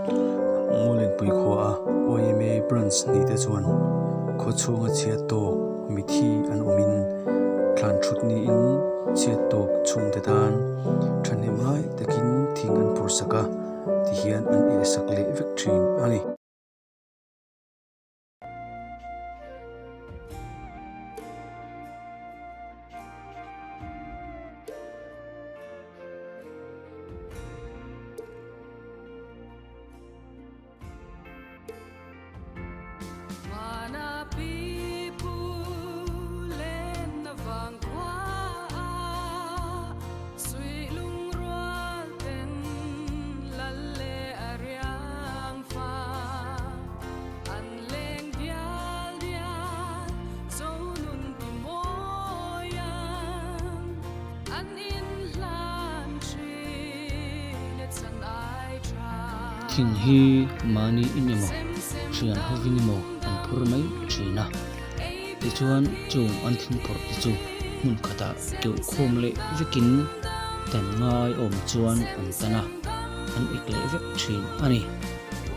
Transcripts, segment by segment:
Mualenpui khuaa YMA branch nih te chuan khaw chhunga chhiat tawk mithi an awmin thlan thut niin chhiat tawk chhungte tan thahnem ngai takin thing an phur sak a tihian an eh sak leh vek thin a ni. Thing hi mahni in emaw thian hovin emaw an phur mai thin a, tichuan chung an thing phawrh te chu hmun khatah keuh khawm leh vekin tan ngai awm chuan an tan a, an ik leh vek thin a ni.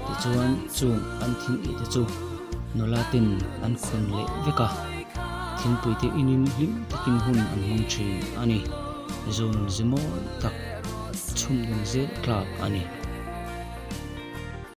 Tichuan chung an thing ih te chu nula ten an khawn leh vek a, thingpui te inin hlim takin hun an hmang thin a ni. Zun zimawi tak chhum dun zel tlak a ni.